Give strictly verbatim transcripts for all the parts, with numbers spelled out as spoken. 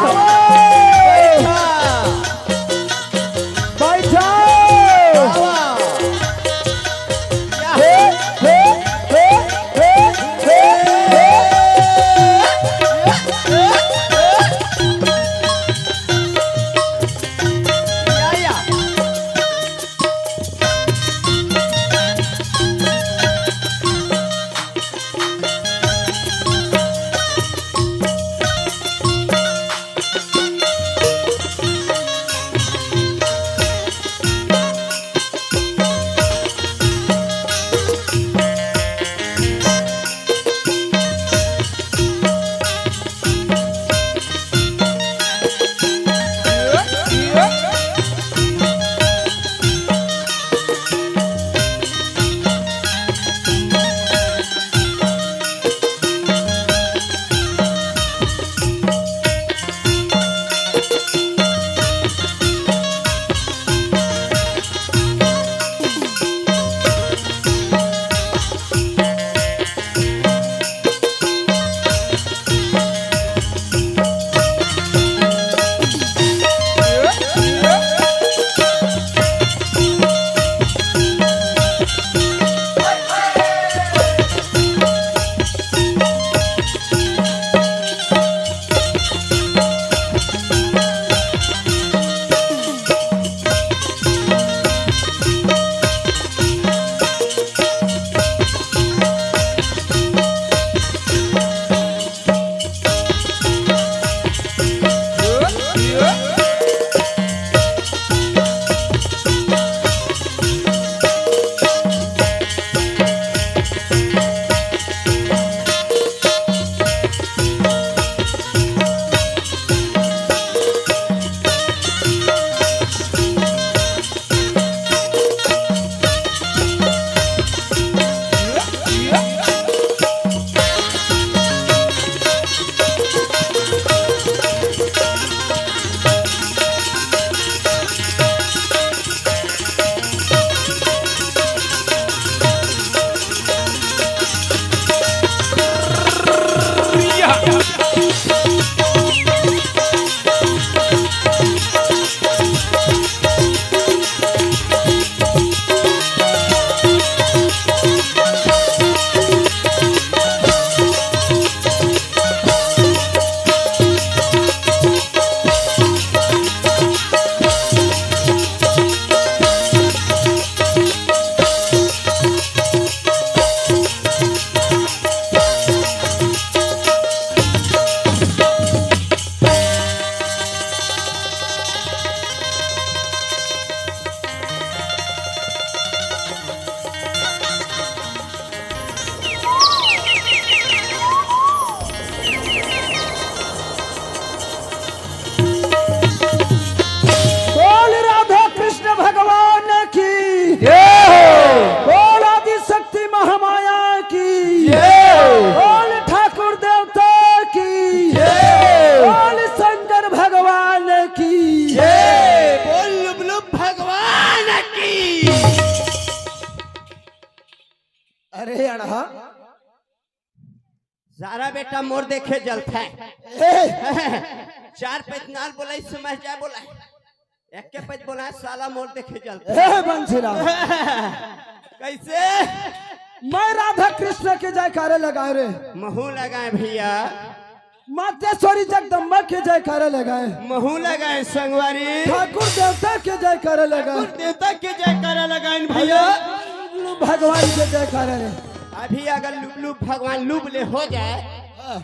बैठा। बैठा। हे, हे, हे, हे, हे। या, या। बोल राधा कृष्ण भगवान की जय। बोल आदि शक्ति महामाया की जय। बोल ठाकुर देवता की जय। बोल शंकर भगवान की जय। बोल लुबलुब भगवान की। अरे अड़हा, सारा बेटा मोर देखे जलथे। ए! चार पैज नाल बोला, इस समय जा बोला, एक के पैज बोला, साला मोर देखे जलथे। ए बंसीराम, कैसे? मैं राधा कृष्ण के जयकारे लगाए रे। महू लगाए भैया। मातेश्वरी जगदम्बा के जयकारा लगाए। महू लगाए संगवारी। ठाकुर देवता के जयकारा लगाए। ठाकुर देवता के जयकारा लगाए भैया। भगवान के जयकारा रे। अभी अगर लुबलुब भगवान लुब ले हो जाए, हाँ।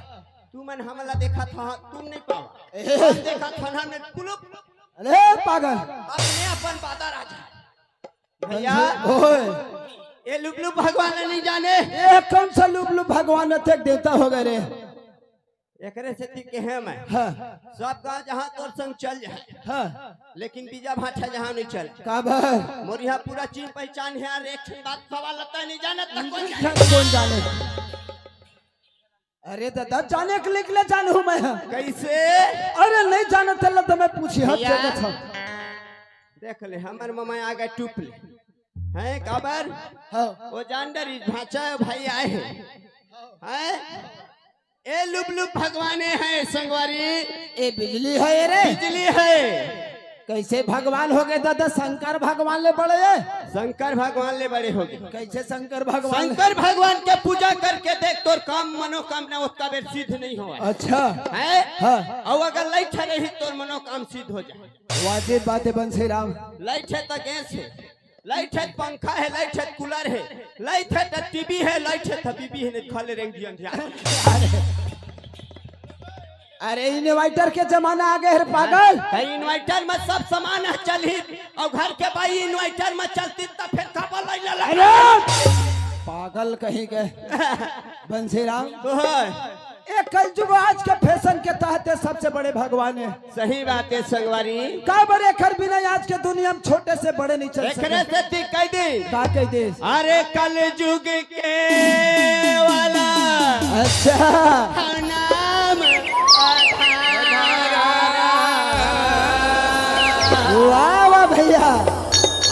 तू मन हमला देखा था, तुम नहीं पावा। ए। हम देखा था ना, हमने कुलुप। अरे पागल। अपने अपन बाता राजा। भैया, ओए। ये लुबलुब भगवान नहीं जाने। ये कौन सा लुबलुब भगवान अतेक देवता हो गए रे? एकरे सेती कहे मैं। हाँ। सब गाँव जहाँ तोर संग चल जाए। हाँ। लेकिन बीजा भाटा जहाँ नहीं चल। काबर? मोर यहाँ पूरा चीन पहचान है यार, एक ठन बात सवाल लगता है, नहीं जाना तक कोई जाने। कौन जाने? अरे दादा, जाने के लिए, के लिए जानू मैं। कैसे? अरे नहीं जाना तेला तो मैं पूछी हद भैया। जगह था। देख ले, हमर ममा आ गए टूप ले। हैं, काबर? हाँ। वो जान डरी, भाचा भाई आए हैं। हैं? ए लुबलुब भगवाने है संगवारी। ए बिजली है रे। बिजली है। कैसे भगवान हो गए दादा? शंकर भगवान ले बड़े है। शंकर भगवान ले बड़े हो गए। कैसे शंकर भगवान? शंकर भगवान के पूजा करके देख, तोर काम मनोकामना ओतका बेर सिद्ध नहीं होवय। अच्छा। है? हाँ। अउ अगर लइठे रही, तोर मनोकाम सिद्ध हो जाए। वाजिब बात है बंसीराम। लइठे त गैस है, लइठे त पंखा है, लइठे त कूलर है, लइठे त टीवी है, लइठे त बीबी है, नहीं खाले रेंग दिया ध्यान। अरे इन्वर्टर के जमाना आ गए है रे पागल। कहीं इन्वर्टर में सब सामान है चलही, अउ घर के बाई इन्वर्टर में चलती त फिर काबर लइला लग? अरे पागल कहीं के। बंसीराम। ओए। ए कलजुग आज के फैशन के तहत सबसे बड़े भगवान है। सही बात है संगवारी। काबर एकर बिना आज के दुनिया में छोटे से बड़े नहीं चल सके। एकरे से ठीक कह दी। का कह दे? अरे कलजुग के वाला अच्छा। नाम आधारा। वाह, वाह भैया।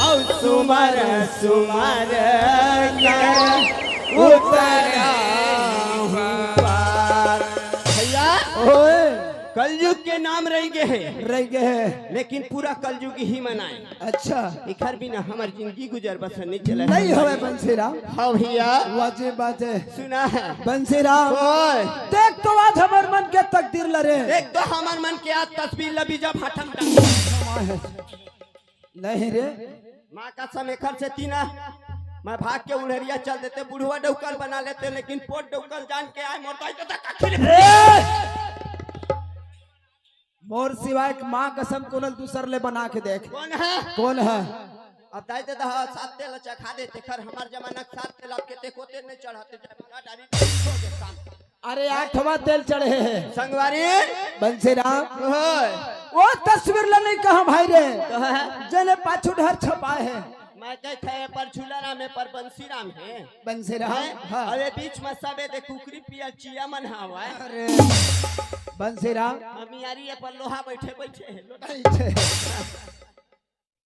अउ सुमर, सुमर कर उतरा हूँ पार। भैया, ओए। कलयुग के नाम रह गए है। रह गए है। लेकिन पूरा कलयुग ही मनाए। अच्छा। एकर बिना हमर जिंदगी गुजर बसर नहीं चला। नहीं होवे बंसीराम। हाँ भैया। वाजिब बात है। सुना है। बंसीराम। ओए। देख तो आज हमर मन के तकदीर लरे। देख तो हमर मन के आज तस्वीर ल बीजा भाटा में डाल। नहीं रे। माँ कसम एकर से तीना। मैं भाग के उड़हरिया चल देते, बुढ़वा डौकल बना लेते, लेकिन पोट डौकल जान के आए मोर दाई दादा का खिल। ए! मोर सिवाय माँ कसम कोनो ल दूसर ले बना के देख। कौन है? कौन है? अब दाई दादा ह, सात तेल चखा दे, तेखर हमर जमाना के सात तेल अब के ते कोते नहीं चढ़ाते, जब ना डाली तो हो गए काम। अरे आठवां तेल चढ़े है। संगवारी। बंसीराम। ओए। वो तस्वीर ल नहीं कहा भाई रे। तो है। जेने पाछू ढहर छपाए है। मैं कहते हैं पर झूलाराम है, पर बंसीराम है। बंसीराम। हैं? हाँ। अरे बीच में सबे दे कुकरी पिया चिया मन हवा है। अरे बंसीराम। हम यारी ये पर लोहा बैठे बैठे हैं, लोटा नहीं छे।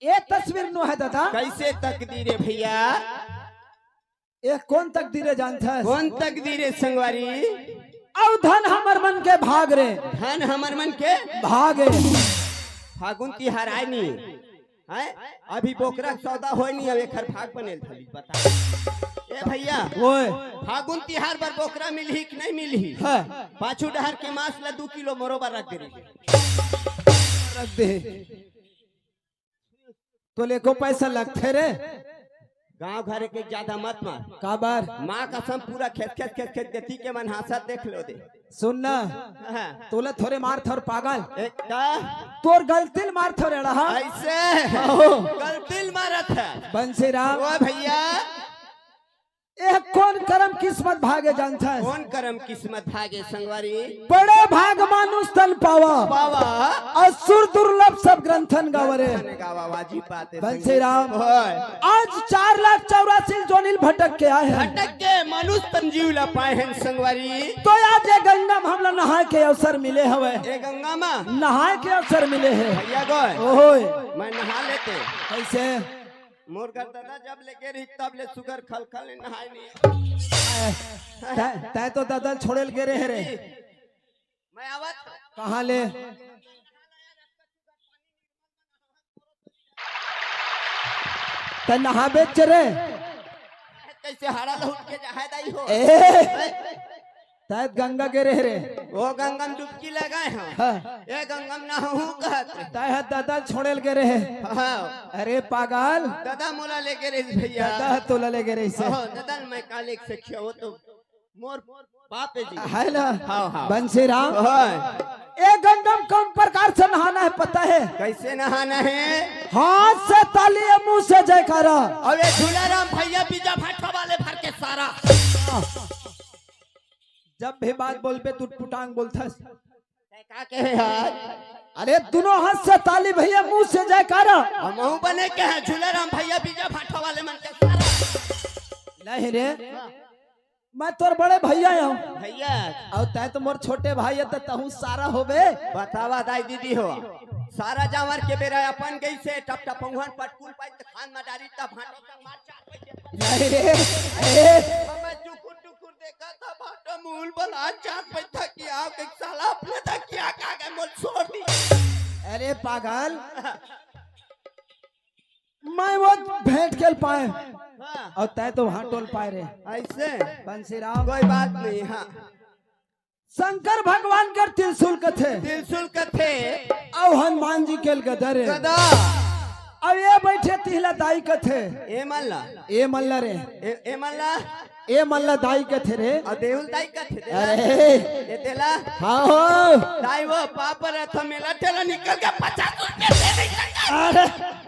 ये तस्वीर नो है दादा। कैसे तकदीर है भैया? ए कौन तकदीर है जानथस? कौन तकदीर है संगवारी? अउ धन हमर मन के भाग रे। धन हमर मन के? भाग है। फागुन तिहार आए नहीं है। अभी बोकरा के सौदा होए नहीं, अब एकर भाग बनेल थाली बता। ए भैया, ओए। फागुन तिहार बर बोकरा मिलही कि नहीं मिलही? हाँ। पाछू डहर के मांस ला दू किलो मोरो बर रख दे रही। रख दे। तो लेको पैसा लगथे रे। गांव घर के ज्यादा मत मार। काबर? माँ कसम पूरा खेत खेत खेत खेत देती के मन हांसत देख लो दे। सुन ना, हाँ। तोला थोरे मार थोर पागल। एक का? तोर गलती ल मार थोरे रहा। ऐसे? ओहो। गलती ल मारत है। बंसीराम। ओ भैया। ए कौन करम किस्मत भागे जानथस? कौन करम किस्मत भागे संगवारी? बड़े भाग मानुष तन पावा। पावा। असुर दुर्लभ सब ग्रंथन गावरे। ग्रंथन गावा, वाजिब बात है बंसीराम। संगवारी। ओए। आज चार लाख चौरासी जोनिल भटक के आए हैं। भटक के मानुष तन जीव ला पाए हैं संगवारी। तो आज ये गंगा में हमला नहाए के अवसर मिले हवे। ए गंगा में? नहाए के अवसर मिले है। भैया गोय। ओहोय। मैं नहा लेते। कैसे? मोर घर दादा जब ले गे रही, तब ले सुगर खल खल ले नहाए नहीं। तै, तै तो दादा ल छोड़े ल गे रहे रे। मैं आवत। कहाँ ले? तै नहाबे च रे। कैसे हाड़ा लहुट के जहाए दाई हो? ए! तै त गंगा गे रहे रे। वो गंगा में डुबकी लगाए हैं। हाँ। ए गंगा में नहाहूँ कहत। तै ह दादा ल छोड़े ल गे रहे। हाँ। अरे पागल। दादा मोला ले गे रहे भैया। दादा ह तोला ले गे रहे से। हाँ, दादा ल मैं काले एक सखिया हो तो मोर बाप है जी। है ना? हाँ, हाँ। बंसीराम। हाँ। ए गंगा में कौन प्रकार से नहाना है पता है? कैसे नहाना है? हाथ से ताली है, मुंह से जयकारा। अबे झूलाराम भैया बीजा भाटा वाले भर के सारा। जब भी बात बोलबे, तू पुटांग बोलथस। तै का कहे यार? अरे, दोनों हाथ से ताली भैया, मुंह से जयकारा। हमहू बने के हैं, झूलाराम भैया, बीजा भाटा वाले मन के सारा। नहीं रे, मैं तोर बड़े भैया हूँ। भैया। अउ तै तो मोर छोटे भाई है, तो तहूँ सारा होबे। बतावा दाई दीदी हो, सारा जांवर के बेरा अपन गई से टप टप उहन पटकुल पाई त खान में डारी तब भाटो तक मार चार बजे। नहीं रे, ए। मैं टुकुर टुकुर देखा था भाटो। मूल बला चार पैसा किया के साला अपने तक किया का के मोल छोड़ दी। अरे पागल, मैं वो भेंट खेल पाए हाँ। और तय तो वहां टोल पाए रे। ऐसे बंसीराम। कोई बात नहीं। हाँ। शंकर भगवान कर त्रिशूल कथे। त्रिशूल कथे। अउ हनुमान जी के गदा रे। गदा। अब ये बैठे तिहला दाई कथे। ए मल्ला। ए मल्ला रे। ए, ए मल्ला। ए मल्ला दाई कथे रे। अउ देहुल दाई कथे। देला। अरे। ए देला। हाँ हो। दाई वो पापर है तो मेला ठेला निकल के पचास रुपया दे दे। अरे।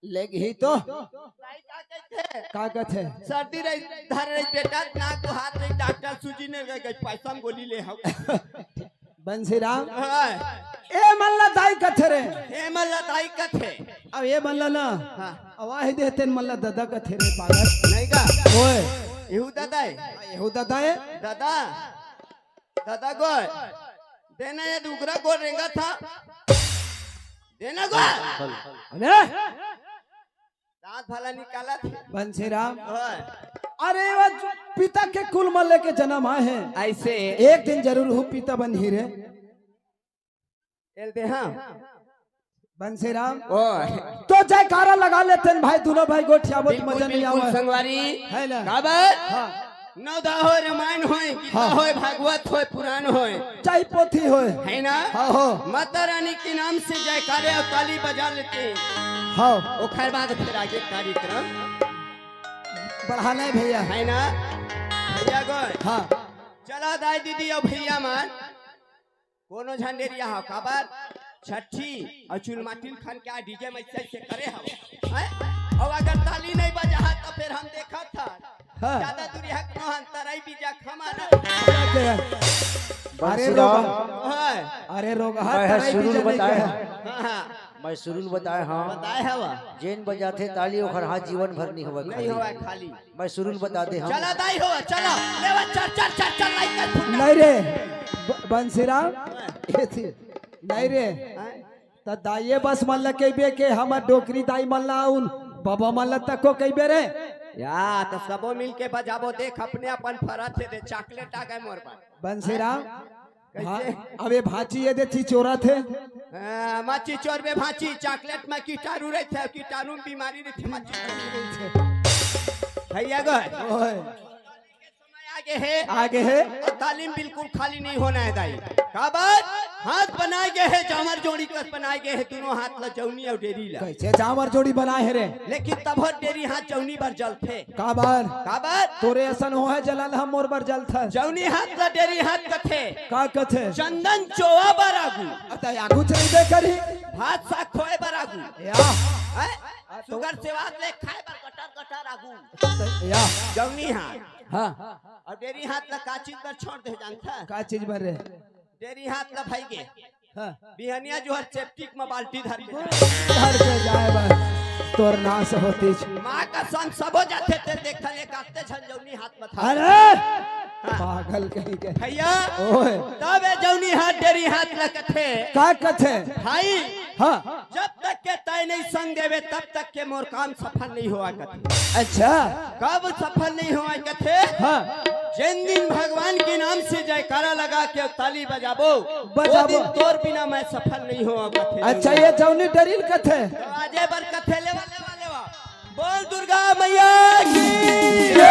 लेगही तो। दाई का कथे? का कथे? सर्दी रही, धर रही बेटा, नाक को हाथ रही, डॉक्टर सूजी ने गए, गए, पैसा में गोली ले हम। बंसीराम। हाँ। ए मल्ला दाई कथे रे। ए मल्ला दाई कथे। अब ए मल्ला ना। हाँ। अब आही देहते मल्ला दादा कथे रे पागल। नहीं का? ओए। एहू दादा है। एहू दादा है। दादा। दादा गोय। देना ये दुगरा गोल रेंगा था। देना गोल। अरे। दांत भला निकालत हे। बंसीराम। ओए। अरे वो जो पिता के कुल में लेके जन्म आए हैं। ऐसे। एक दिन जरूर हूँ पिता बन ही रे। एल दे हाँ। बंसीराम। ओए। तो जयकारा लगा लेते हैं भाई, दोनों भाई गोठियाबो तो बिल्कुल, मजा नहीं बिल्कुल आवा। संगवारी। है ना? काबर? हाँ। नवदा होय, रामायण होय, गीता हाँ। होय, भागवत होय, पुराण होय। चाहे पोथी होय। है ना? हाँ, हो। माता रानी के नाम से जयकारे और ताली बजा लेते हैं। हाँ। ओखर बाद फिर आगे कार्यक्रम बढ़ाना है भैया। है ना? भैया गोय। हाँ। चला दाई दीदी और भैया मान। कोनो झन डेरिया हो, काबर? छट्ठी और चुलमाटिन खान के डीजे में ऐसे ऐसे करे हो। हैं? और अगर ताली नहीं बजा हा, तो फिर हम देखा था। हाँ। ज्यादा दूरी हक नोहन तरई बीजा खमाना। अरे बंसीराम। रोगा। हाँ। अरे रोगा, हाँ, मैं तरई सुरुल बीजा नहीं बताया। कहे। हाँ, हाँ। मैं सुरुल बताया, हाँ। बताया हवा। जेन बजाथे ताली, ओखर हाथ जीवन भर नहीं होवे नहीं खाली। होवे खाली। मैं सुरुल बता दे, हाँ। चला दाई हो, चला। लेवा चर, चर, चर, चर, लाइक कर फुटा। नहीं रे, ब-, बंसीराम, हाँ। ये थी। नहीं रे। हाँ। त दाइये बस मन ल कहिबे के हमर डोकरी दाई मन ल अउन बबा मन ल तको कहिबे रे। या, त सबो मिल के बजाबो, देख अपने अपन फरत हे दे, चॉकलेट आ गए मोर पास। बंसीराम, कैसे? भा-, अबे भांची ये दे चिचोरत हे। हाँ, मा चिचोरबे भांची, चॉकलेट में कीटाणु रहिथे, कीटाणु में बीमारी रहिथे, मा चिचोरबे। भैया गो। ओए। समय आगे हे। आगे हे। और तालीम बिल्कुल खाली नहीं होना है दाई। काबर? हाथ बनाए गए हे, जामर जोड़ी कस बनाए गए हे, दोनों हाथ ला जौनी और डेरी ला। कैसे जामर जोड़ी बनाए हे रे? लेकिन तभो डेरी हाथ जौनी बर जलथे। काबर? काबर? तोरे असन हो है जलन हम मोर बर जलथस। जौनी हाथ ला डेरी हाथ कथे। का कथे? चंदन चोवा बर आगू। अतः आगू चल दे करी। भात साग खोए बर आगू। या। हैं? सुगर सेवाद ले खाए बर गटर गटर आगू। या। जौनी हाथ। हाँ। और डेरी हाथ ला का चीज बर छोड़ दे जानथा? का चीज बर रे? डेरी हाथ ला भाई गे। हाँ। बिहनिया जो हर सेप्टिक में बाल्टी धर के जाए। धर के जाए बस, तोर नाश होतीच। माँ कसम सबो जाथे ते देखा ले काते झन जौनी हाथ में था। अरे! हाँ। पागल कहीं के। भैया, ओए। तब ए जौनी हाथ डेरी हाथ लगथे। का कथे? भाई, हाँ। जब तक के तय नहीं संग देवे, तब तक के मोर काम सफल नहीं होवा कथे। अच्छा। कब सफल नहीं होवा कथे? हाँ। जिन दिन भगवान के नाम से जयकारा लगा के ताली बजाबो, बजाबो। वो दिन तोर बिना मैं सफल नहीं होवा कथे। अच्छा, ये जौनी डरिल कथे। तो आजे बर कथे लेवा, लेवा, लेवा। बोल दुर्गा मैया की। जय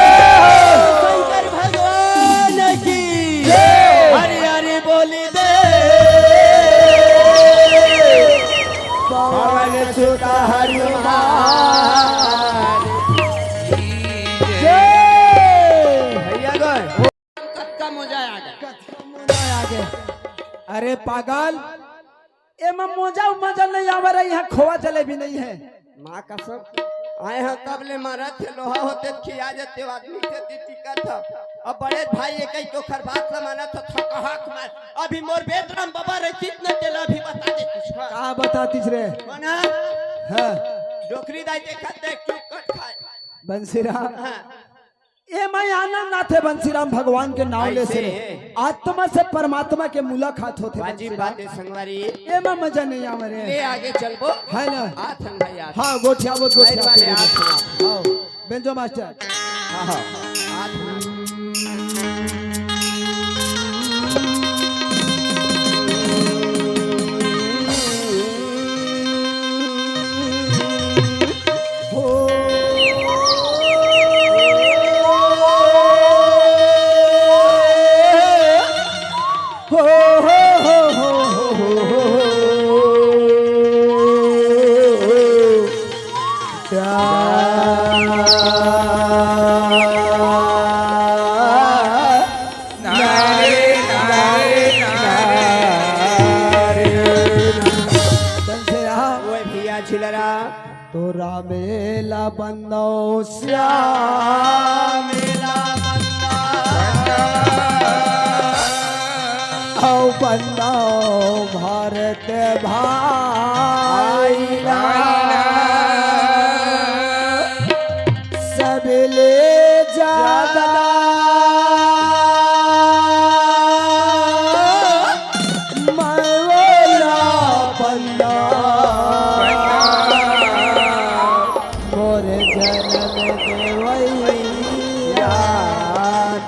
हो। शंकर भगवान की। जय। हरि हरि बोली दे। पवन सुत हनुमान की जय। भैया गए। कतका मजा आ गया। कतका मजा आ गया। अरे पागल, एमा मोजा उमजा नहीं आवे रे, यहाँ खोवा जलेबी नहीं है। माँ कसम, आए हैं तब ले मारत थे, लोहा होते खिया जाते, आदमी से दी टिकट था। अब बड़े भाई एक ही तो खर बात ला माना था, थका हाथ मार। अभी मोर बेदराम बाबा रे, कितना तेला अभी बता दे कुछ। हाँ। का बतातीस रे? मना। हाँ। डोकरी दाई देखत देख, चुप कट खाए। बंसीराम। हाँ। एमा आनंद आथे बंसीराम भगवान के नाम ले से। ऐसे। आत्मा से परमात्मा के मुलाकात होथे वाजिब बंसीराम। बात है संगवारी। एमा मजा नहीं आवे रे। ले आगे चलबो। है ना? आथन भाई आथन। हाँ, गोठियाबो, लाइन गोठियाबो। वाले आथन। हाँ, बेंजो मास्टर। हाँ, हाँ। आथन। तोरा मेला बंदो श्याम, मेला बंदो, हौ बंदो भारत भाई ला। सबले ज्यादा मैं ओला बंदा, मोर जनम देवैया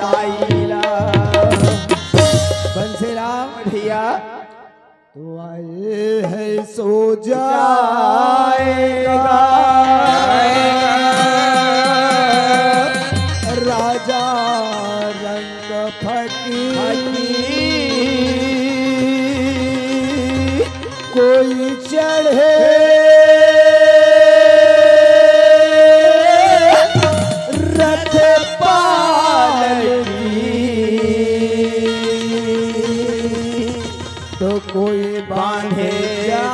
दाई ला। बंसीराम भैया, तू आए है सो जाएगा राजा रंग फकीर। कोई चढ़े रथ पालकी, तो कोई बांधे जा,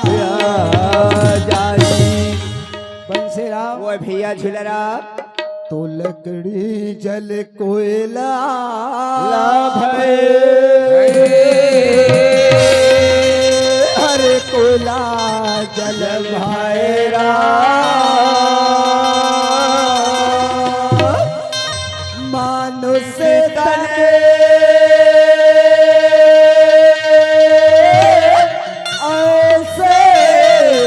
जा, जाई। बंसीराम। ओ भैया झिलरा। तो लकड़ी जल कोयला ला भय। अरे कोयला जल भैरा। मानुष तन ऐसे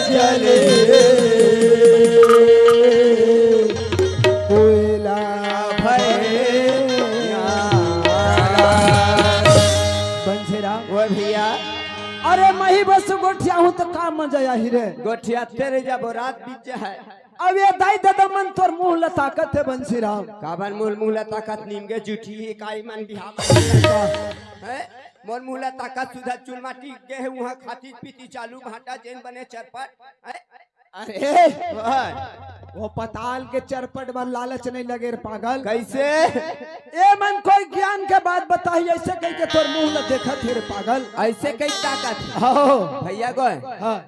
जले कोयला भैया। बंसीराम। ओ भैया। अरे मही बस गोठिया हूँ तो का मजा आही रे। गोठिया तेरे जब रात बीत है। अब ये दाई ददा मन तोर मुंह ल ताकत हे बंसीराम। काबर मोर मुंह ल ताकत? नीम के जूठी हे काई मन बिहाव। हैं? मोर मुंह ल ताकत सुधा चुलमाटी गे हे उहाँ खाती पीती चालू भाटा जेन बने चरपट। हैं? अरे ओए। वो पताल के चरपट बर लालच नहीं लगे रे पागल। कैसे? ए मन कोई ज्ञान के बात बताही ऐसे कह के तोर मुंह ल देखत हे रे पागल। ऐसे कई ताकत? हो। भैया गोय। हाँ।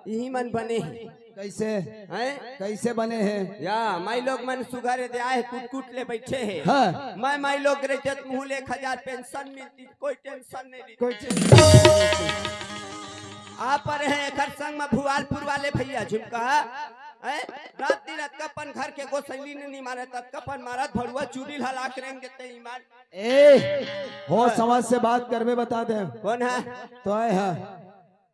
इही मन बने हे। कैसे? हैं? कैसे बने हे? या, माई लोग मन सुघर दे आए, कुट कुट ले बैठे हे। हाँ। मैं माई लोग रहिते त मुँह ले एक हजार पेंशन मिलती, कोई टेंशन नहीं रही। कोई टेंशन नहीं। आ पर हे एकर संग में भुआलपुर वाले भैया झुमका, हैं? रात दिन अतका अपन घर के गोसैली ने नहीं मारत, अतका अपन मारत भड़ुआ चूड़ी हला के रेंग देते ईमान। ए, होश समझ से बात करबे बता दे। कौन है? तो आए है।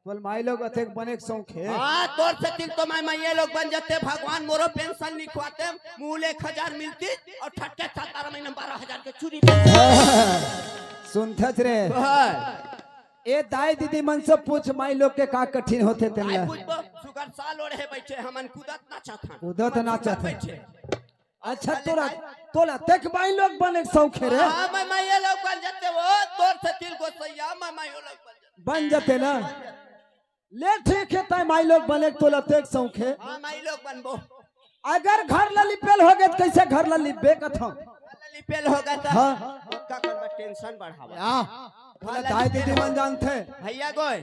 बोल माई लोग अतेक बने के शौक हे। हाँ, तोर सेती तो मैं मइया लोग बन जाते, भगवान मोरो पेंशन लिखवाते, मुँह ले एक हजार मिलती और ठट्टे छतारा महीना बारह हजार के चूड़ी। सुनथच रे। हाँ। ए दाई दीदी मन से पूछ माई लोग के का कठिन होथे तेन आई ला। पूछबो, सुगर साल ओढ़े बैठे, हमन कूदत नाचत हन। कूदत नाचत हन। बैठे। अच्छा, तोला, तोला तेक माई लोग बने के शौक हे रे। हाँ, मैं माई लोग बन जाते वो, तोर सेती गोसैया, मैं माई लोग बन जाते। बन जाते ना? ले ठीक हे, तैं माई लोग बने के तोला तेक शौक हे। हाँ, माई लोग बनबो। अगर घर ला लिपेल हो गए तो कैसे घर ला लिपबे कथम? घर ला लिपेल हो गए तो हाँ। का करबा, टेंशन बढ़ावा। या, तोला दाई दीदी मन जानथे। भैया गोय,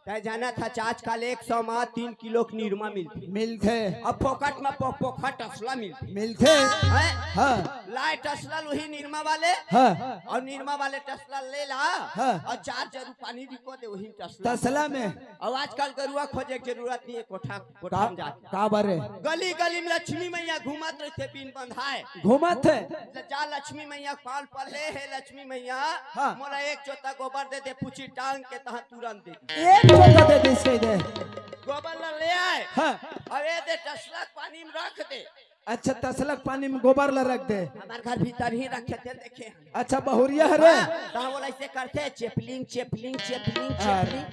तैं जानत हच, आजकल एक सौ मा तीन किलो के निरमा मिलथे। मिलथे। अब फोकट मा पो-, पोखट असला मिलथे। मिलथे। हैं? हाँ। लाए टसला लोही निरमा वाले। हाँ। और निरमा वाले टसला ले ला। हाँ। और चार जरू पानी रिको दे वही टसला। तसला में। और आजकल गरुआ खोजे के जरूरत नहीं है, कोठा, कोठा का, में जाके। का बरे? गली गली में लक्ष्मी मैया घूमत रहिथे बिन बंधाए। घूमत हे। जा लक्ष्मी मैया पाल पल्ले हे लक्ष्मी मैया। हाँ। मोला एक चोता गोबर दे दे, पूछी टांग के तहाँ तुरंत दे। एक चोता दे दे, सही दे। गोबर ला ले आए। हाँ। अउ ए दे टसला के पानी में रख दे। अच्छा, टसला के पानी में गोबर ला रख दे। हमर घर भीतर ही रखे थे, देखे। अच्छा, बहुरिया हरे। हाँ, तहाँ ओला ऐसे करथे, चेपलिंग, चेपलिंग, चेपलिंग, हाँ। चेपलिंग।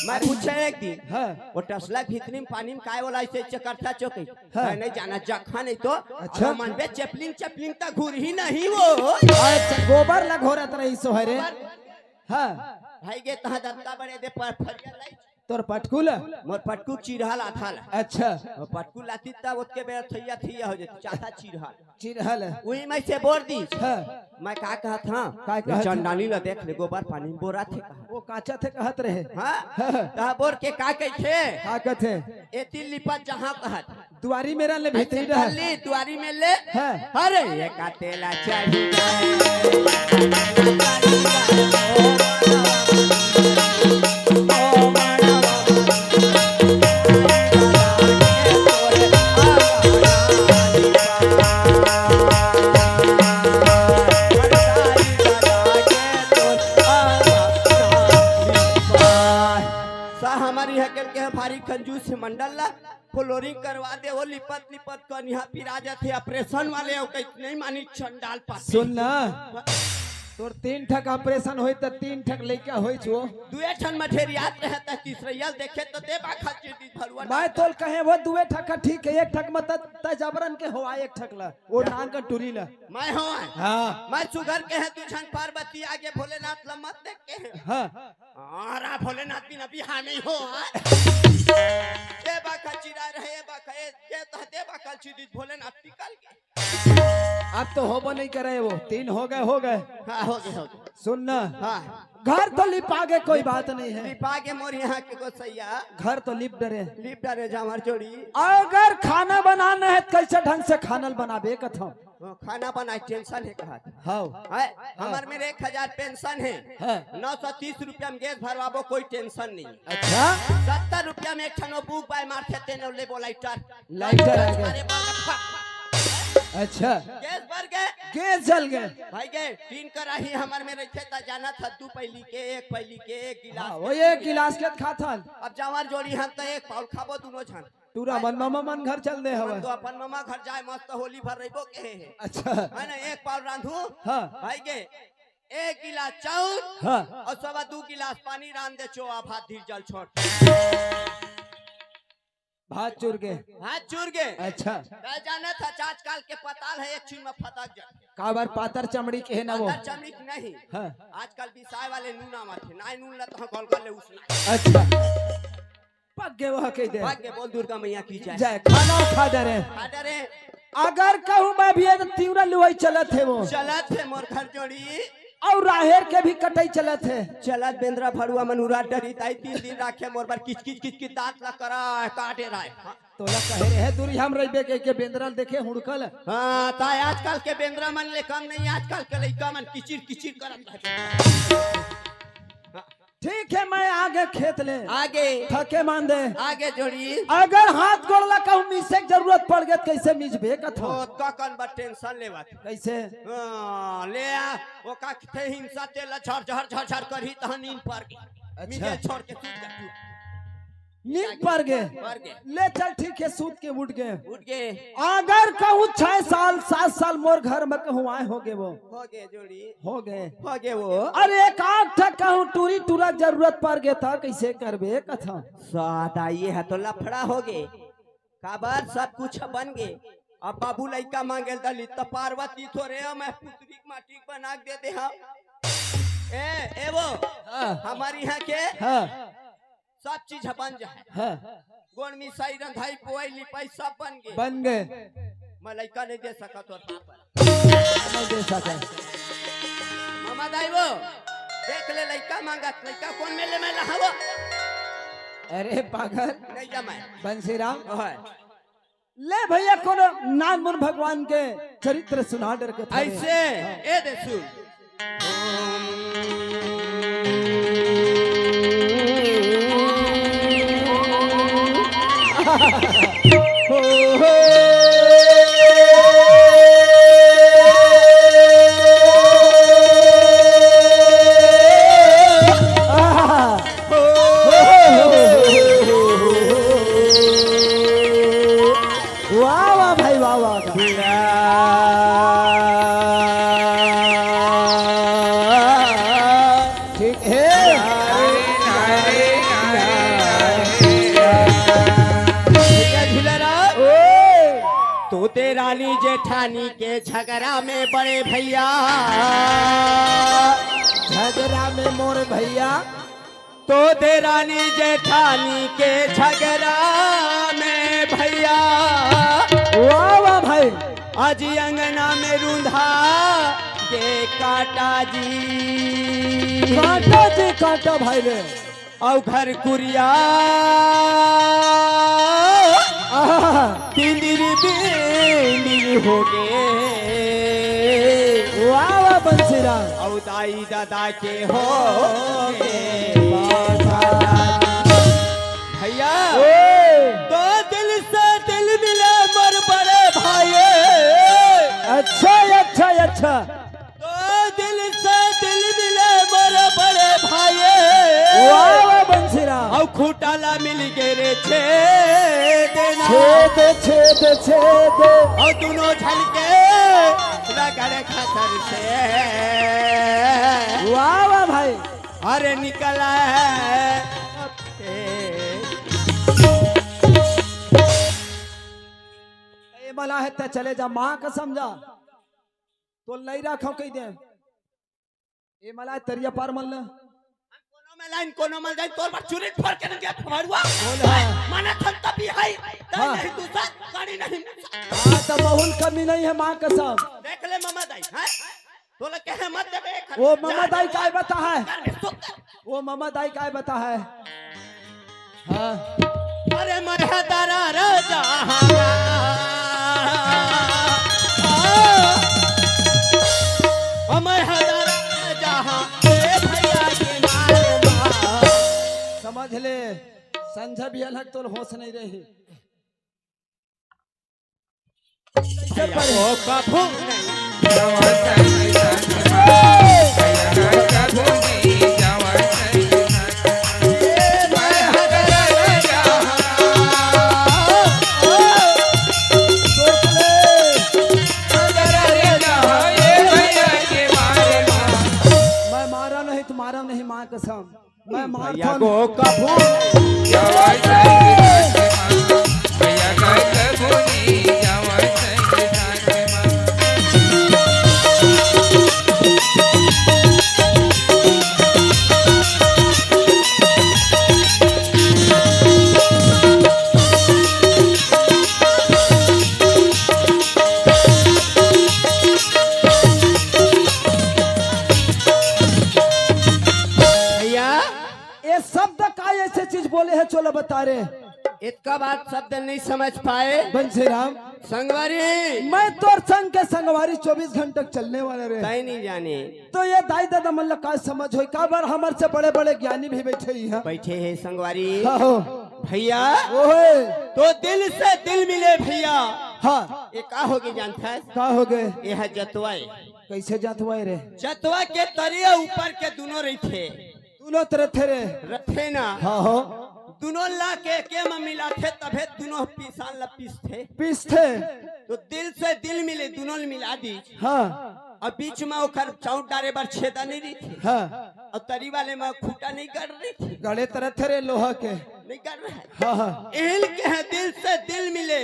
मैं पूछे एक दिन, हाँ। वो टसला के भीतरी में पानी में काय ओला ऐसे ऐसे करथा चोके? हाँ। मैं नहीं जाना, जखा नहीं तो। अच्छा। अरे मन बे, चेपलिंग, चेपलिंग त घूर ही नहीं वो। अच्छा, गोबर ला घोरत रही सो हरे। गोबर। हाँ। भाई गे तहाँ दत्ता बड़े दे पर फरिया लाई। तोर पटकू ल? मोर पटकू चिरहल आथा ल। अच्छा। मोर पटकू लाती तब ओतके बेरा थैया थैया हो जाती, चाथा चिरहल। चिरहल। उही में से बोर दी। हाँ। मैं का कहत हाँ? का कहत? चंडाली ल देख ले, गोबर पानी बोरा थे कहा। वो काचा थे कहत रहे। हाँ? हाँ। तहा बोर के का कहिथे? का कहथे? एती लिपत जहाँ कहत। दुआरी मेरा ले भीतरी रह। ले, दुआरी में ले। हाँ। अरे, ये का तेला चाहिए। सा हमारी हकल के भारी कंजूस मंडल ला। फ्लोरिंग करवा दे, वो लिपत लिपत कनिहा पिरा जाथे, ऑपरेशन वाले अउ कहीं नहीं मानी चंडाल पापी। सुन ना, तोर तीन ठक ऑपरेशन होई त तीन ठक लइका होई छो। दुए ठन मठेरियात रहे त तीसरैया देखे त दे बाखा चिटी भरुआ। मैं तोल कहे वो दुए ठक ठीक है, एक ठक मत त जबरन के होवा एक ठक ला, वो नान का टूरी ला। मैं हो हाँ। मैं सुगर के है तू झन पार्वती आगे भोलेनाथ ला मत देख के है। हाँ। अरे भोलेनाथ बिना बिहान नहीं हो, हाँ? ए बाखा चिरा रहे, ए बाखा, ए, ए तो दे बाखा चिदीज भोलेनाथ निकल गए। अब तो होबो नहीं करे वो, तीन हो गए, हो गए। हाँ, हो गए, हो गए। सुन ना। हाँ। घर तो लिपा के कोई बात नहीं है। लिपा के मोर यहाँ के गोसैया। घर तो लिप डरे। लिप डरे जामर जोड़ी। अगर खाना बनाना है तो कैसे ढंग से खाना बनाबे कथम। हाँ, खाना बनाए टेंशन है कहा। हाँ। है, हमार मेरे एक हजार पेंशन है। हाँ। नौ सौ तीस रुपया में गैस भरवाबो, कोई टेंशन नहीं। अच्छा। सत्तर रुपया में एक ठन वो बुक बाय मारथे तेने ले वो लाइटर। लाइटर आ गया। अरे बाप रे। अच्छा। गैस भर गए। गैस जल गए। भाई गए, तीन कराही हमार में रखे था, जाना था दो पहली के, एक पहली के, एक गिलास हाँ, के। वो एक गिलास के खाथन। अब जामर जोड़ी हम तो एक पाउल खाबो दोनों झन। टूरा मन मामा मन घर चल दे हवे। तो अपन मामा घर जाए, मस्त होली भर रहिबो के हे। अच्छा। है ना, एक पाव रांधू। हाँ। भाई के एक गिलास चाउर। हाँ। अउ सवा दू गिलास पानी रांध दे, चोवा भात धीर जल छोड़। भात चुर के। भात चुर के। अच्छा। त जाना था आजकल के पताल है, एक छीन में फटक जाए। काबर पातर चमड़ी के है ना वो? पातर चमड़ी के नहीं। हाँ। आजकल बिसाए वाले नून आवत है, नाय नून लत हम कॉल कर ले उसना। अच्छा। पग गे वह कह दे। पग गे बोल दुर्गा मैया की जय। जय। खाना खा डरे। खा डरे। अगर कहूँ मैं भी है तो तीव्र लुआई चलत है वो। चलत है मोर घर जोड़ी। अउ राहेर के भी कटई चलत है। चलत बेंदरा भड़ुआ मन उरा डरी ताई तीन दिन राखे मोर बर किच किच किच किच दांत ला करा काटे राय। तोला कहे रहे दूरी हम रहिबे के, के बेंदरा ल देखे हुड़कल। हाँ, ताई आजकल के बेंदरा मन ले कम नहीं, आजकल के लइका मन किचिर किचिर करत रहे। ठीक है, मैं आगे खेत ले। आगे। थके मान दे। आगे जोड़ी। अगर हाथ गोड़ ला कहूँ मीसे के जरूरत पड़ गए, तो कैसे मीजबे कथो? ओ, का कन बा टेंशन लेवत। कैसे? हाँ, ले आ, वो का थे हिंसा तेला झर झर झर झर करही तहाँ नींद पर गई। अच्छा। मीजे छोड़ के सूत जा तू। नींद पर गए। पर गए। ले चल ठीक है, सूत के उठ गए। उठ गए। अगर कहूँ छह साल, सात साल मोर घर में कहूँ आए होगे वो। हो गए जोड़ी। हो गए। हो गए वो। अरे एक आध ठक कहूँ टूरी टूरा जरूरत पर गए था, कैसे करबे कथा? सादा ये है तो लफड़ा हो गए। काबर सब कुछ बन गए। अब बाबू लइका मांगे दली त पार्वती थोरे मैं पुत्री माटी बना के दे दे हम। ए, ए वो, हाँ। हमारे यहाँ के हाँ। सब चीज बन जाए। हाँ। गोड़ मिसाई, रंधाई, पुआई, लिपाई सब बन गए। बन गए। मैं लइका नहीं दे सका तोर पापा। नहीं दे सका। मामा दाई वो, देख ले लइका मांगत, लइका कौन मेले में लहावो? अरे पागल। नहीं जमाए। बंसीराम। ओए। ले भैया, कोनो नानमुन भगवान के चरित्र सुना डर के थारे। ऐसे, ए दे सुन। वाह, वाह भाई, वाह, वाह, वाह। ठीक है। भैया झूला राम। ओए। तोते रानी जेठानी के झगड़ा में बड़े भैया। झगड़ा में मोर भैया। तो देरानी जेठानी के झगड़ा में भैया, वाह वाह भाई। आज अंगना में रूंधा के काटा जी, काटा जी काटा भाई रे। अउ घर कुरिया आहा। तिंदिर बिंदिर हो गे। वाह वाह बंसीराम। अउ दाई ददा के हो गे। भैया, ओए। तो दिल से दिल मिले मोर बड़े भाई। अच्छा, अच्छा, अच्छा। तो दिल से दिल मिले मोर बड़े भाई। वाह, वाह, बंसीराम। अउ खूंटा ला मिल गे रे छेद ना। छेद, छेद, छेद। अउ दुनों झन के रगड़ खसर से। वाह, वाह, भाई। अरे निकला है। ए मला है, ते चले जा, माँ कसम जा। तो लई राखव कहि दे। ए मला तरिया पार मल न। कोनो में लाइन, कोनो मल जाइन, तोर बर चुरी फोर के नंगे फमारुआ। बोल, हाँ। माना थन तभी है, तय हाँ। नहीं दूसर, गाड़ी नहीं। हाँ, तो बहुल कमी नहीं है, माँ कसम। देख ले ममा दाई, हैं? तोला कहे मत देबे, एक वो ममा जा। दाई काय बता है? कर बे, सुत। वो ममा दाई काय बता है? हाँ। अरे मैं हदरा राजा, मैं हदरा राजा, ए भैया के मारे माँ। समझ ले, संझा भी अलग तोर होश नहीं रही। ओ कभू मैं मारा नहीं, तुम्हारा नहीं, माँ कसम। मैं मारथन। गो कभू। भैया, ये शब्द का ऐसे चीज बोले है, चलो बता रे। इतका बात शब्द नहीं समझ पाए। बंसीराम। संगवारी। मैं तोर संग के संगवारी चौबीस घंटे चलने वाला रे। तय नहीं जाने। तो ये दाई ददा मन ला का समझ होई, काबर हमर से बड़े-बड़े ज्ञानी भी बैठे ही हैं। बैठे हैं संगवारी। हाँ हो। भैया। ओए। तो दिल से दिल मिले भैया। हाँ। ये का होगे जानथस? का होगे? ये है जतवा ए। कैसे जतवा ए रे? जतवा के तरिया ऊपर के दुनों रहिथे। दुनों त रथे रे। रथे ना। हाँ हो। दुनों ला के, के म मिलाथे तभे दुनों पिसान ला पीसथे। पीसथे। तो दिल से दिल मिले, दुनों ल मिला दी। हाँ। अब बीच में ओखर चाउर डारे बर छेदा नहीं रहिथे। हाँ। अउ तरी वाले में खूंटा नहीं गड़ रहिथे। गड़े त रथे रे लोहा के। नहीं गड़ रहा है। हाँ, हाँ। एहन के है दिल से दिल मिले।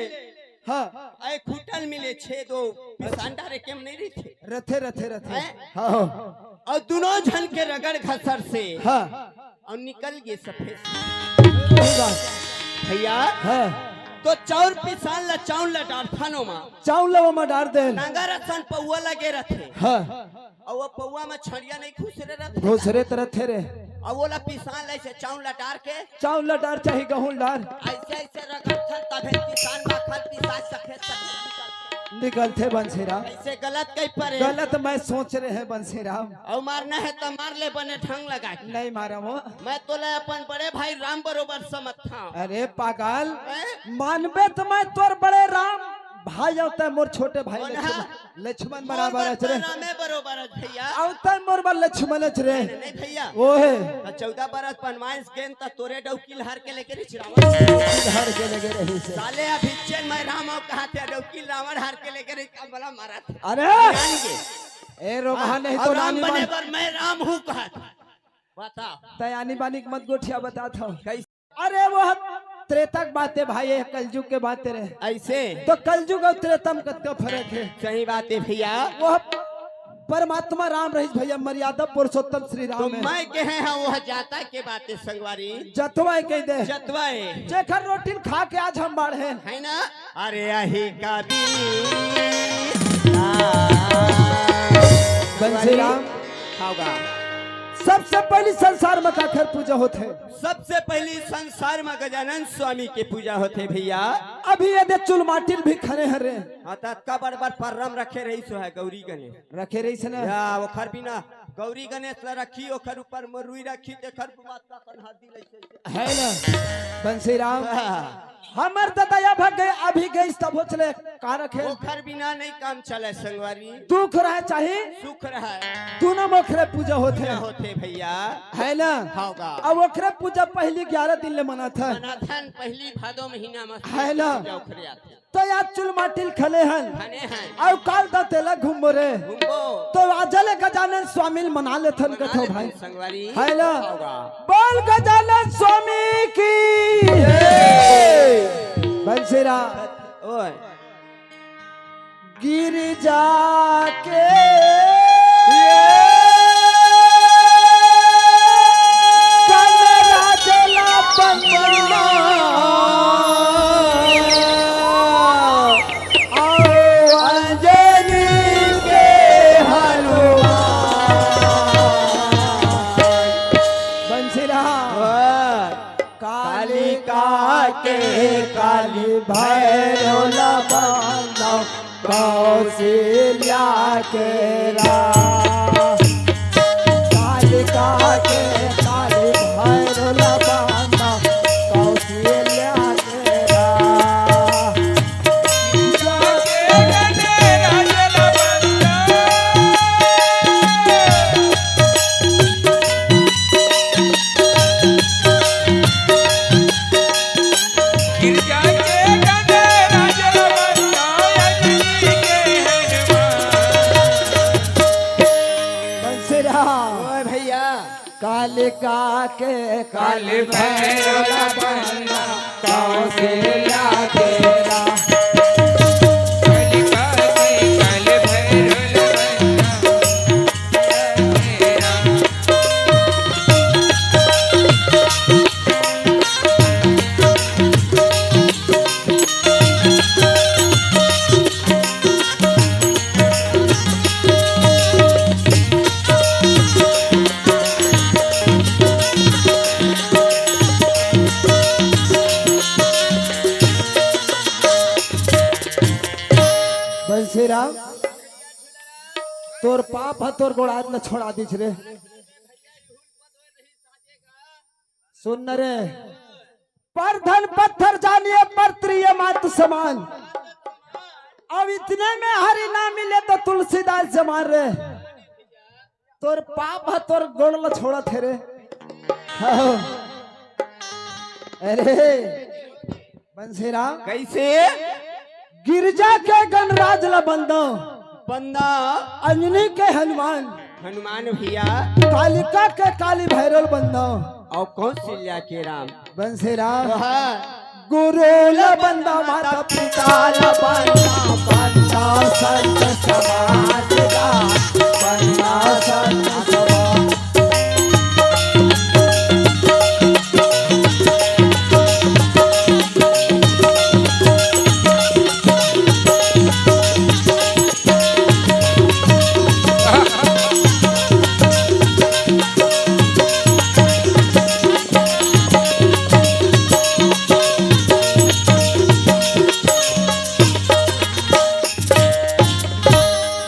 हाँ। अउ खूंटा ल मिले छेद ओ पिसान डारे के म नहीं रहिथे। रथे, रथे, रथे। हैं? हाँ, हाँ। अउ दुनों झन के रगड़ घसर से। हाँ। अउ निकल गे सफेद। सही बात। भैया, हाँ। तो चाउर पिसान ला, चाउर ला डारथन ओमा। चाउर ला ओमा डार दे। नांगर असन पौवा लगे रथे। हाँ। अउ वो पौवा में छड़िया नहीं घुसरे रथे। घुसरे त रथे रे। अउ ओला पिसान ले से चाउर ला डार के। चाउर ला डार चाहे गहूं डार। ऐसे ऐसे रगड़थन तभे पिसान माखन पिसान सफेद सफेद निकलथे। निकलथे बंसीराम। ऐसे गलत कहीं परे। गलत मैं सोच रहे हैं बंसीराम। अउ मारना है तो मार ले बने ढंग लगा के। नहीं मारा वो। मैं तोला अपन बड़े भाई राम बरोबर समझता हूँ। अरे पागल, हैं? मानबे तो मैं तोर बड़े राम भाई अउ तैं मोर छोटे भाई कौन लक्ष्मण, है? लक्ष्मण मोर बराबर बर अच रे। रामे बरोबर अच भैया। अउ तैं मोर बर लक्ष्मण अच रे। नहीं, नहीं भैया। ओहे। तो चौदह बरस बनवाइस गेन त तोरे डौकी ल हार के लेके रहिस रावण। हार के लेके रहिस। साले अभी चेन मैं राम अउ कहा थे डौकी ल रावण हार के लेके रहिस का बोला मारा था। अरे। जान के। ए रोगहा हाँ, नहीं अउ तो राम नानी बने मान। बर मैं राम हूँ कहा था। बता। तैं आनी बानी के मत गोठिया बता था। कैसे? अरे वो त्रेता के बात है भाई, ये कलयुग के बात है रे। ऐसे? तो कलयुग अउ त्रेता में कतका फर्क है? सही बात है भैया। वो परमात्मा राम रहिस भैया, मर्यादा पुरुषोत्तम श्री राम तो हे। मैं कहे हंव, वो जाता के बात हे संगवारी। जतवा हे कहि दे। जतवा हे। जेखर रोटी ल खा के आज हम बाढ़ेन। हे ना? अरे अही कबीर। बंसीराम। खाओगा। सबसे पहिली संसार म काखर पूजा होथे? सबसे पहिली संसार म गजानन स्वामी के पूजा होथे भैया। अभी ये दे चुलमाटी ल भी खने हरे। हाँ, त अतका बड़ बड़ पर्रा म रखे रहिस हे गौरी गणेश। रखे रहिस हे ना? या, ओखर बिना गौरी गणेश ला रखही, ओखर ऊपर म रुई रखही, तेखर बात का अपन हाथ दिल अइसे। हे ना, बंसीराम? हाँ। हमर ददा अभी गइस तभो चले, का रखे? ओखर बिना नहीं काम चले संगवारी। दुख रहे चाहे सुख रहे। दूनों म ओखरे पूजा होथे। पूजा होथे भैया। हे ना? होगा। अब ओखरे पूजा पहिली ग्यारह दिन ले मनाथन। मनाथन पहिली भादो महीना म हे ना? पूजा ओखरे आथे। त आज चुलमाटी ल खने हन। खने हन। अउ काल दतेला घूमबो रे। घूमबो। त आज ले गजानन स्वामी ल मना लेथन मना कथो लेथन भाई। संगवारी। हे ना? होगा। बोल गजानन स्वामी की। जय। बंसीराम। ओए। गिरजा के कनराज ला बंदना, अउ अंजनी के हनुमान। बंसीराम। वाह। कालिका के काली भैरव ला बंदना, कौशल्या के राम। कालिका के काली भैरव ला बंदना, कौशल्या के राम। बंसीराम। ओए भैया। कालिका के काली भैरव ला बंदना, कौशल्या के राम। कालिका के काली भैरव ला बंदना। बंसीराम, तोर पाप ह तोर गोड़ात ल छोड़ा दिस रे। सुन न रे, पर धन पत्थर जानिए, पर प्रिय मात समान। अब इतने में हरि ना मिले त तुलसीदास जमान रे। तोर पाप ह तोर गोड़ ल छोड़त हे रे। हाँ। अरे बंसीराम। कइसे? गिरजा के गणराज ल बंदव। बंदव। अंजनी के हनुमान। हनुमान भैया। कालिका के काली भैरव ल बंदव। अउ कौशल्या के राम। बंसीराम। हाँ। गुरु ल बंदव, माता पिता ल बंदव, बंदव संत समाज ला, बंदव संत समाज।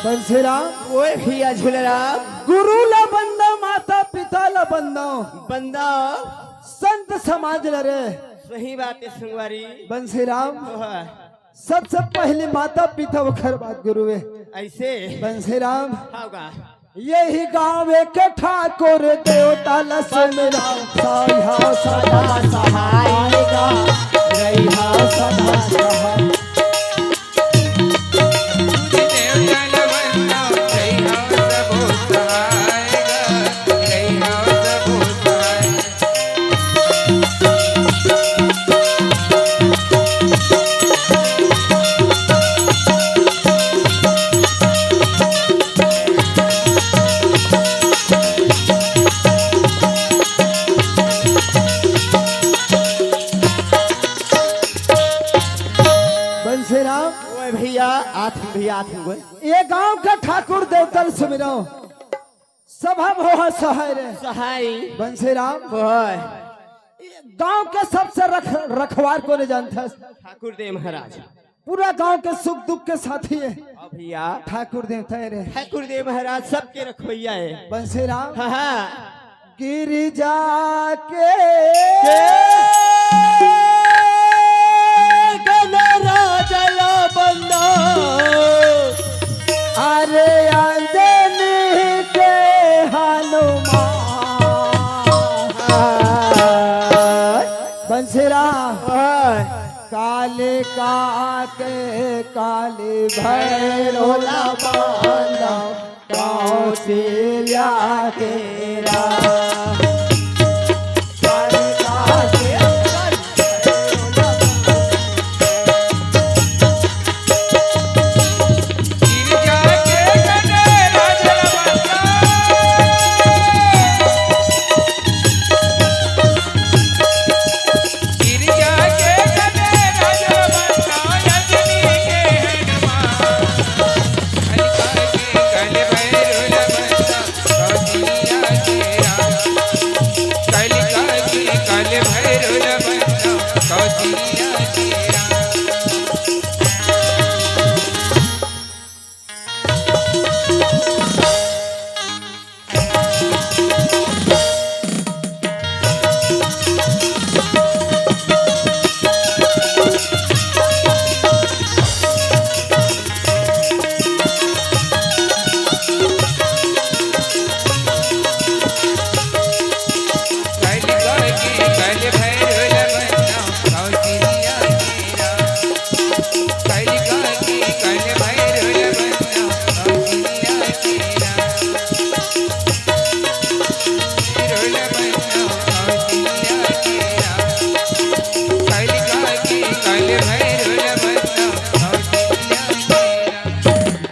बंसीराम। ओए भैया झूलेराम। गुरु ला बंदव, माता पिता ला बंदव। बंदव। संत समाज ला रे। सही बात हे संगवारी। बंसीराम। ओह। सबसे पहली माता पिता, ओखर बाद गुरु हे। अइसे? बंसीराम। हाँ गा। एही गाँव के ठाकुर देवता ल सुमिरव, सहिया सदा सहाय गा, रहिया सदा सहाय। या आथन भैया, आथन गोय। ये गांव का ठाकुर देवता ल सुमिरव, सब हम हो सहाय रे। सहाय। बंसीराम। होय। गांव के सबसे रख-, रखवार कोने जानथस? ठाकुर देव महाराज। पूरा गांव के सुख दुख के साथी हे। हाँ भैया। ठाकुर देवता हे रे। ठाकुर देव महाराज सबके रखवैया हे। बंसीराम। हाँ, हाँ। गिरिजा के के गनराज ल बंदा। अरे अंजनी के हनुमान। बंसीराम। कालिका के काली भैरव ला बंदा। कौशल्या के राम।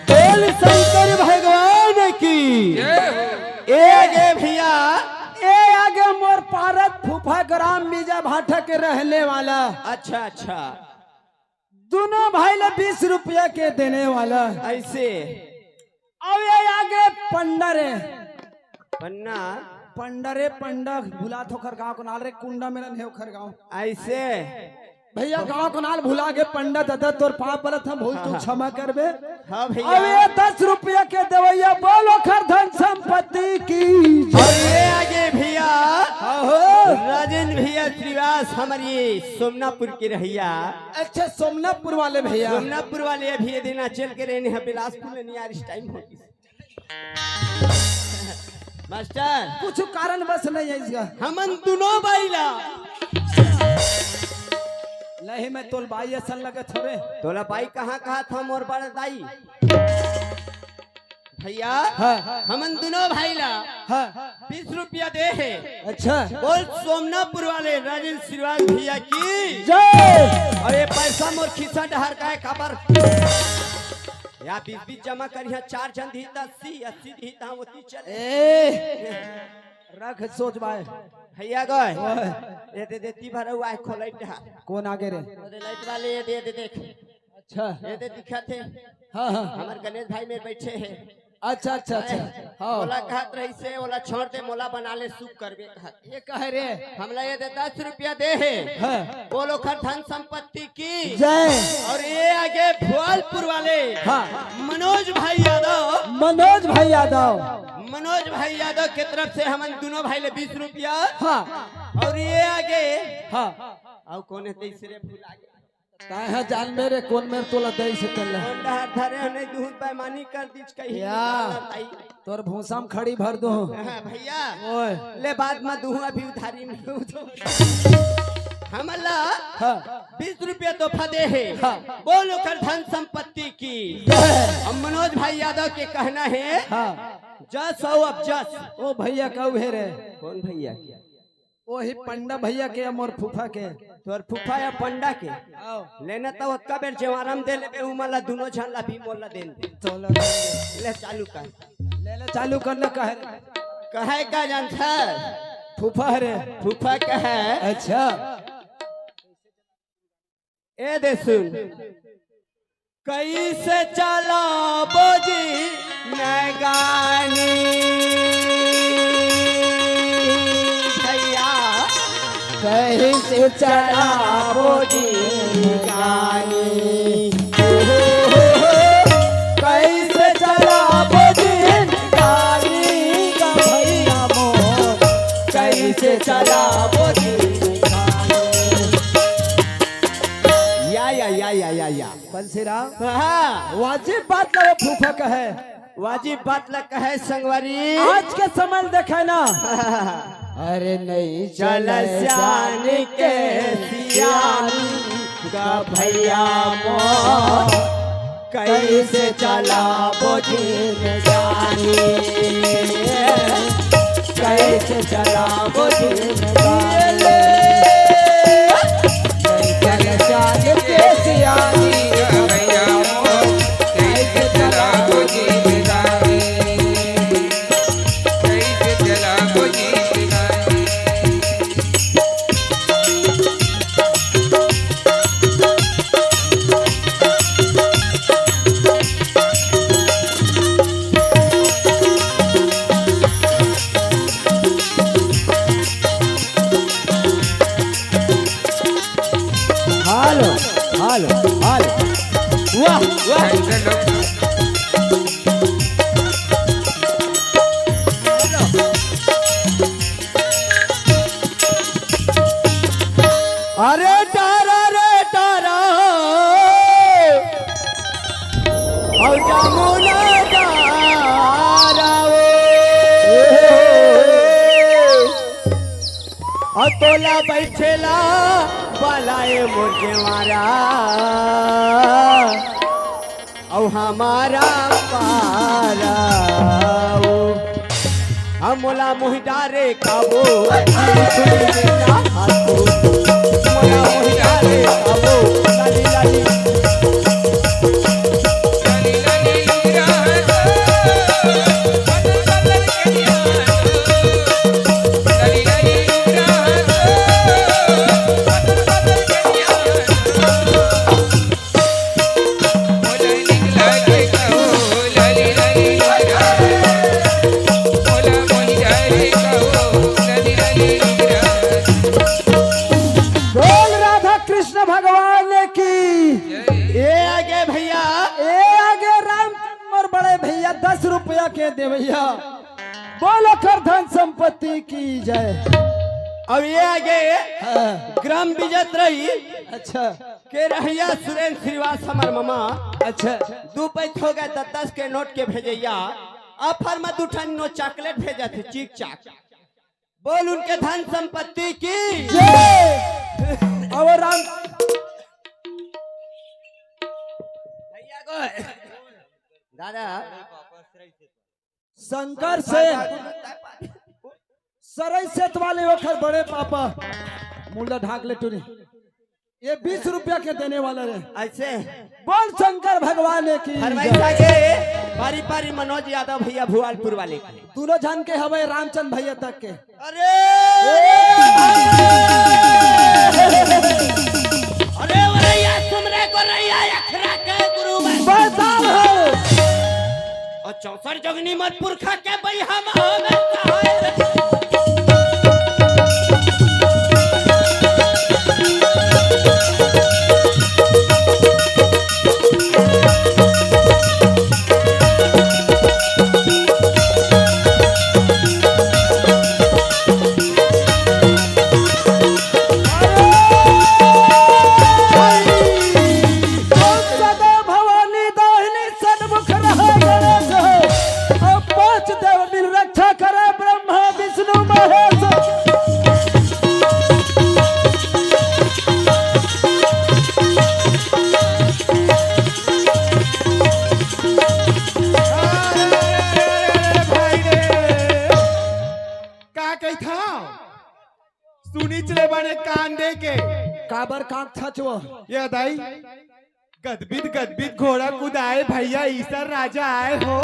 बोल शंकर भगवान की। ए आगे भैया, ए आगे मोर पारत फूफा ग्राम बीजा भाटा के रहने वाला। अच्छा, अच्छा। दोनों भाई ला बीस रुपया के देने वाला। ऐसे। अब ये आगे पंडा रे। पन्ना। पंडा रे पंडा, भुलात होखर गांव के नाल रे, कुंडा मेलन हे ओखर गांव। ऐसे। भैया गांव के नाल भुला गे पंडा दादा, तोर पाँव परत हम, भूल चूक क्षमा करबे। हाँ भैया। अब ये दस रुपया के देवैया बोल ओखर धन संपत्ति की जय। और ये आगे भैया। हाँ हो। राजेंद्र भैया श्रीवास हमारी सोमनापुर के रहैया। अच्छा, सोमनापुर वाले भैया। सोमनापुर वाले अभी ये दिन चल के रहने हैं बिलासपुर में, नहीं यार, इस टाइम होगी। मास्टर। कुछ कारण बस नहीं है इसका। हमन दोनों भाई ला। नहीं, मैं तोल भाई असन लगत हवे। तोला भाई कहाँ कहाँ था मोर बड़ा दाई? भैया, हाँ। हमन दोनों भाई ला हाँ। बीस रुपया दे हे। अच्छा। बोल सोमनापुर वाले राजेंद्र श्रीवास भैया की जय। और ये पैसा मोर खिस्सा डहर का है, काबर? या बीस बीस जमा करिहा, चार झन दिही त अस्सी, अस्सी दिही त हम ओती चले। ए, रख सोच बाय। भैया गए। ओए। ये दे देती भरा हुआ है, खोलई डहा। कौन आगे रे? वो दे लाइट वाले, ये दे, ये दे देख। अच्छा। ये दे दिखत हे। हाँ, हाँ। हमर गणेश भाई मेर बैठे हे। अच्छा, अच्छा, अच्छा। हाँ। ओला कहत रहिसे, ओला छोड़ दे, मोला बना ले, सुख करबे कहत। ये कहे रे? हमला ये दे दस रुपया दे हे। हाँ। बोल ओखर धन संपत्ति की जय। और ये आगे भुआलपुर वाले हाँ। मनोज भाई यादव। मनोज भाई यादव। मनोज भाई यादव के तरफ से हमन दोनों भाई ले बीस रुपया। हाँ। और ये आगे हाँ। और कौन है तीसरे भुला गे। तैं ह जानबे रे, कोन मेर तोला दई से तेला। कोन डहर धरे हो, नहीं दूध बेईमानी कर दीच कहीं या। निकाल लाई। तोर भूसा म खड़ी भर दूँ। हाँ, भैया। ओए। ले बाद म दूँ, अभी उधारी में दूँ। हमला हाँ। बीस रुपया तोहफा दे हे। हाँ। बोल ओकर धन संपत्ति की। जय। अब मनोज भाई यादव के कहना हे, हाँ। जस हो अब जस। ओ भैया कहू हे रे। कौन भैया? ओही पंडा भैया के, मोर फूफा के। तोर फूफा या पंडा के? आओ। लेना त ओतका बेर जेवारम दे लेबे, उमन ला दुनो झन ला भी मोला देन दे। चलो। ले चालू कर। ले ले चालू कर ना कहे। कहे का जानथस? फूफा रे। फूफा कहे। अच्छा। ए दे सुन। कैसे चलाबो जिनगानी भैया, कैसे चलाबो जिनगानी। कैसे चलाबो जिनगानी का भैया मोर, कैसे चलाबो जिनगानी। या, या, या, या, या, या। बंसीराम, हाँ। वाजिब बात ला वो फूफा कहे। वाजिब बात ला कहे संगवारी। आज के समय देखे ना। अरे नहीं चल चल सियान के सियान का भैया मोर, कैसे चलाबो जिनगानी, कैसे चलाबो जिनगानी। चल चाल के सियानी भैया मोर, कैसे चलाबो जिनगानी, कैसे चलाबो जिनगानी। Hello, hello, hello. वाह, वाह। अरे टारा रे टारा, और जामुना डारा ओ। अतोला बैठेला बालाए मोर गेवारा, अउ हमारा पारा ओ। हम मोला मोहि डारे काबो, मोला मोहि डारे काबो, लाली लाली। बोल राधा कृष्ण भगवान की। ए आगे भैया। ए आगे रामचंद्र मोर बड़े भैया, दस रुपया के दे भैया। बोल ओकर धन संपत्ति की जय। अब ए आगे हाँ। ग्राम विजत रही। अच्छा। के रहिया सुरेंद्र श्रीवास हमर ममा। अच्छा। दू पैंत हो गए त दस के नोट के भेजैया। ऑफर में दू ठन नो चॉकलेट भेजत हे, चिक चाक। बोल उनके धन संपत्ति की। जय। अब राम भैया को दादा। शंकर सेन, सरई सेत वाले ओखर बड़े पापा, मुंडा ढाक ले टूरी। ये बीस रुपया के देने वाला रे। ऐसे? बोल शंकर भगवान की फरमाइश जय। आगे, पारी पारी मनोज यादव भैया भुआलपुर वाले की। दोनों झन के हवे रामचंद भैया तक के। अरे! अरे, अरे, या सुमरे को रैया अखरा के गुरु बन। बस साहब हो। अउ चौसठ जोगनी मत पुरखा के बई हम हमें कहाए रे। ओम सदा भवानी दाहिनी सन्मुख रहे गणेश हो। अब पांच देव मिल रक्षा करे ब्रह्मा विष्णु महेश। अरे, अरे, अरे, अरे, भाई रे। का कही था? सुनीच ले बने कान दे के। काबर कान छचवा? ये दाई, गदबिद गदबिद घोड़ा कुदाए भैया, ईसर राजा आए हो।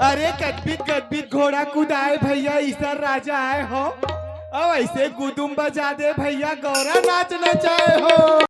अरे गदबिद गदबिद घोड़ा कुदाए भैया, ईसर राजा आए हो। अब ऐसे गुदुम बजा दे भैया, गौरा नाच नचाए हो।